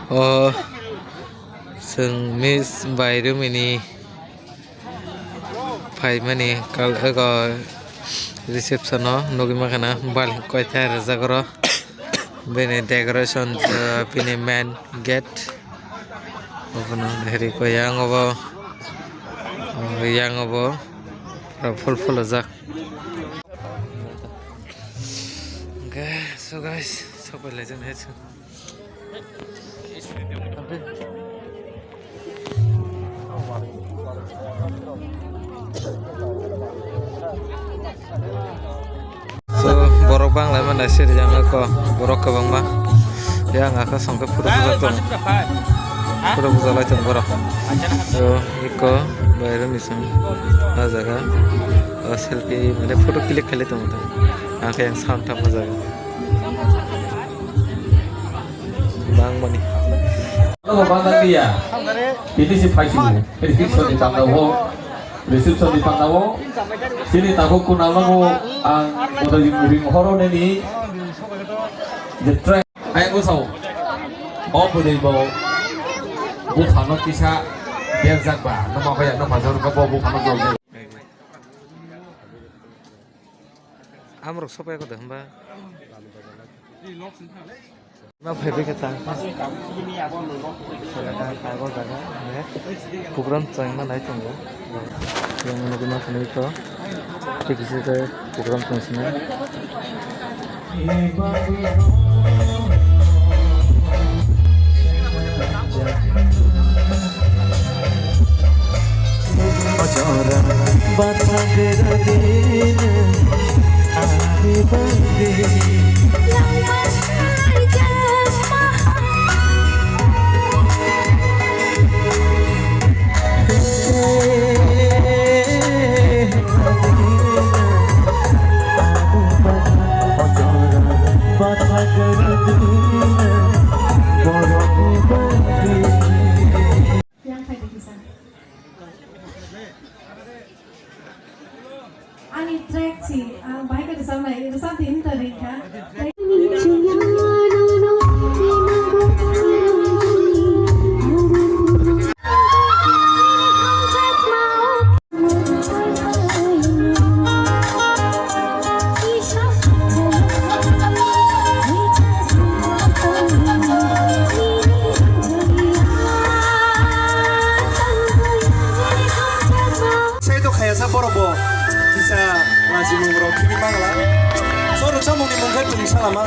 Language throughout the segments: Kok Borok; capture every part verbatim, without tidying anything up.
O chwng Miss Bairumini phaimani kal ego reception o nugwi mankha na bal koita rijak oro bini decoration bini main gate obono rikoi yang obo yang obo pura full full rijak. Okay, so guys, sok pai lai jani hai. So, borok bang lai mano sir jang ko, borok kwbangma. Yang aka songke photo buja tong. Photo buja lai tong borok. So, iko bayar ni sang. Ah jaga. Oh, selfie, mane photo click khaile tong. Angke yang sound tamo jaga. Bang mani. Ano bang dia. Ini si phaisi. Ini si soni tanda wo. Reception ni panda wo. Sini takhuk kuna lago ang udah di moving horo neni. The track. Ayang ko sao. O bwrwi bo buphano kisa berjak ba, numa kaya numa jor ko bo buphano jol jol. Amrok sopai ko de hwnba. Ma phaibai khe ta. Program changma nai tongo. Yang nugwi ma phunui ko. Tei kisa khe program tong sinai. Ani track si, ang bahai khe rwchapnai, rwchapdi hinwi ta ringkha. Sai to khaya sa borok bo kisa lachi mung rok khini mangla. So rwchapmung ni mung khe twi salama.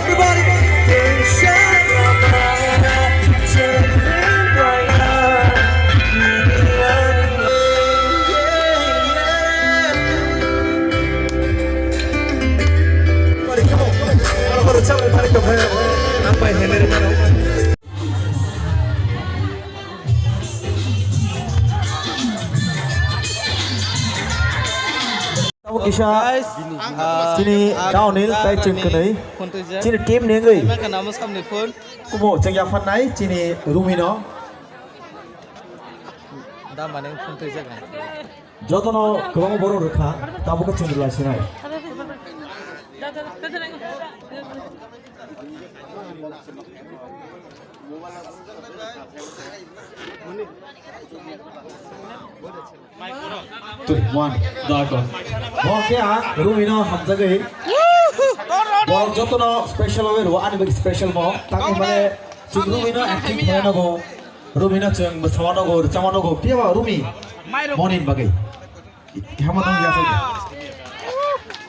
Tabuk kisa chini downhill tai chwng kwnwi chini team ni wngwi kumo chwng yaphannai chini Rumi no. Jotono kwbangma borok rwkha, tabukhe chwng rwlai sinai. Twi, one, dako. Bo khe ang Rumi no hamjagwi. Borok jotono special bai rwo, ani bagwi special mo. Tangwi mane chwng Rumi no acting khlai nago. Rumi no chwng bwsama nogo, rwchama nogo, phiya ba Rumi moni ni bagwi. Hama tong ya.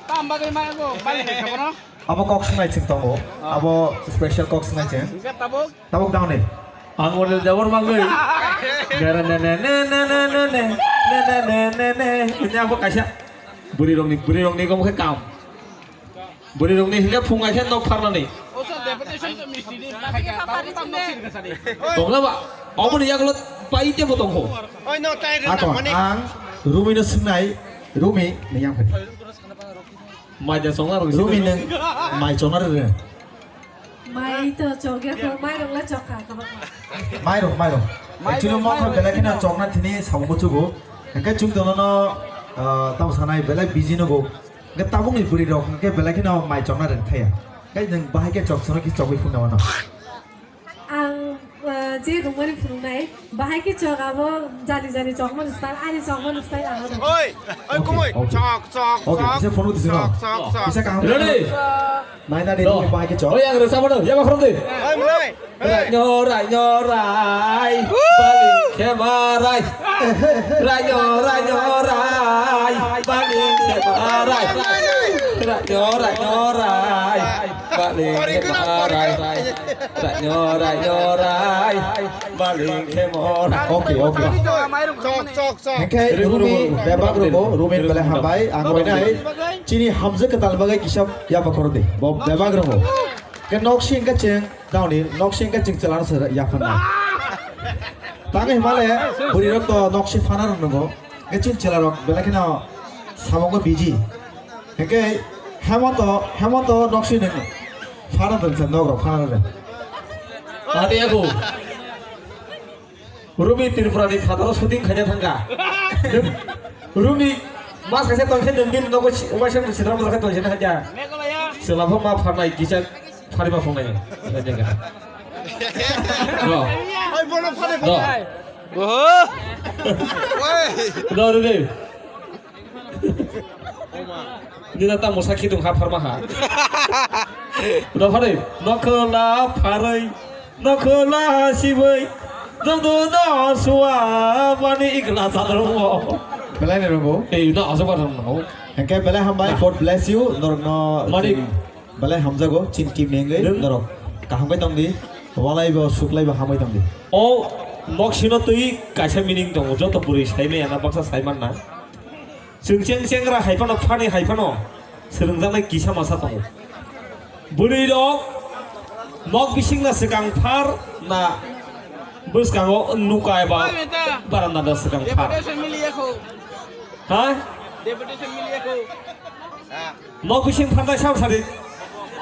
Tam bagwi ma go, bali de khabono. Abo kok swngnai chwng tongo. Abo special kok swngnai chwng. Tabuk. Tabuk dang ni. Ang model jabor mangwi. Nere ne ne ne ne ne ne ne. Ne ne ne ne ne. Ini abo kaisa. Bwrwi rokni, bwrwi rokni gom khe kam. Bwrwi rokni hingke phung aisa nok pharnani. Tongla ba, oboni yagulo pai tebo tongkho. Oi, no, tai rwna. Ako, mane ang Rumi no swngnai, Rumi, ni yang phai. Mai da songna rok. Rumi neng, mai chona rwrwng. Mai to chokya ko, mai rok la chokha ko. Mairung, mairung. Actually, mo kha belai kheno chokna thini samung buchugo. Hingke chwng tono no, ah, tamo sanai belai busy nugo. Hingke tabukni bwrwi rok hingke belai kheno mai chokna rwng thaya. Hingke nwng bahai khe chok sono khe chogwi phunukna mano. Ang, ah, je rwngmani phunuknai, bahai khe chok abo jani jani chokmani style, ani chokmani style ano. Oi, oi, okay, kumui, okay. Chok, chok, okay, chok, kisa phone chok, chok, chok. Kisa kaham. Ready? Nai nai, no. Bahai khe chok. Oi, ang rwchapmano, yaba khorokdi. Oi, mulai. Rainyo, rainyo, rai, bali khema rai. Rainyo, rainyo, rai, bali khema rai. Rainyo, rainyo, rai, bali khema rai. Rainyo, rainyo, rai, bali khema rai. Okay, okay. Chok, chok, chok. Hingke Rumi bebak rogo, Rumi belai hambai, ang koinai chini hamjwk kwtal bagwi kisa yaba khorokdi. Bo bebak rogo. Ke nok sing ke cheng. Daoni nok sing ke ching chwla no se yaphan na. Tang himale bwrwi rok to nok sing phana rok nungo. Ke ching chwla rok belai kheno samungo busy. Hingke Hemonto, Hemonto nok sing nung phana dun sa nok rok phana rok. Ate aku. Rumi Tripura ni phataro shooting khaina thangkha. Rumi mas kaisa tongse nungdi nogo waisa sitra mo khe tongse thangkha. Chwla pho ma pharnai kisa phari ma phungnai. No. Oi, bono phari no. Phungnai. Oho. Oi. No, Rumi. Nina tamo sakhi tong ha pharma ha. Rw pharwi, nokhwla pharwi, nokhwla sibwi, jongdo no suwa mani ikla sadrungo. Belai ni rogo. Ei, no, aso bar no. Hingke belai hambai, God bless you, norok no. Mani. Belai hamjago, chin kim nengwi, norok. Kaham bai tongdi, walai bo, suklai bo, hambai tongdi. O, nok sino twi kaisa meaning tongo, joto bwrwi sai maya na, baksa sai man na. Chwng cheng chengra hai phano, phani hai phano swrwngjaknai kisa masa tongo. Bwrwi rok nok bising na swkang phar na bwskango nuka eba baranda da swkang phar. Deputation miliya kho. Ha? Deputation miliya kho. Nok bising pharnai sao sari.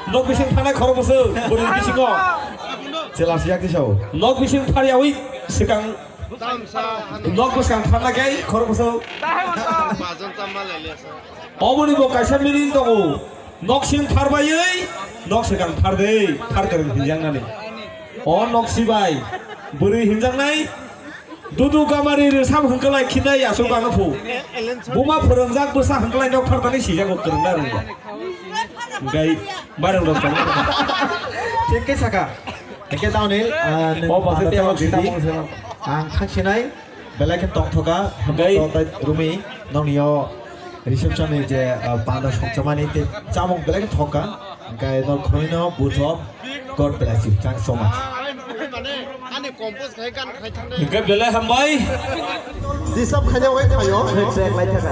Nok bising pharnai khorok bwswk, bwrwi bisingo. Chela siyak di sao. Nok bising phar yawi swkang. Nok bwskang pharna khe khoroksa. Oboni bo kaisa meaning tongo. Nok sing phar baiwi, nok swkang phar de, phar kwrwng hinjaknani. O nok sibai, bwrwi hinjaknai. Dudu gamari rwsam hwnkhlai khinai aswk ano phu. Buma phwrwngjak bwsa hwnkhlai nok pharnani sijago kwrwngna rwngya. Hwnkhe bareng rok chang. Thik khe saka. Hwnkhe Daniel, ah, nwng O bwsa panda tei o tei jita sidi. Ang thangsinai, belai khe tongthoka, Gai. Hemto tai Rumi, nongni o reception ni je, ah, panda songchamani tei chamung belai khe thokka. Hwnkhe nok khoroknwi no buthok, God bless you. Thanks so much. Hwnkhe belai hambai. Disturb khaina wai phaio, check lai thaka.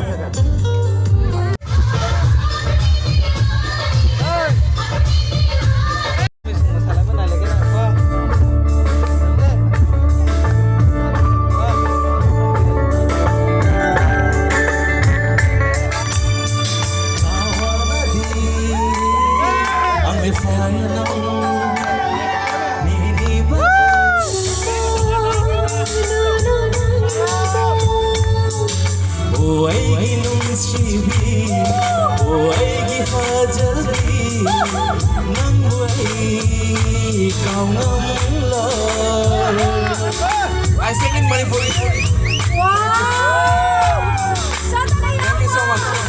O aigi nung sibi, o aigi fajalbi, nang wai kau ngamla. I sing in Manipuri. Wow! Thank you so much.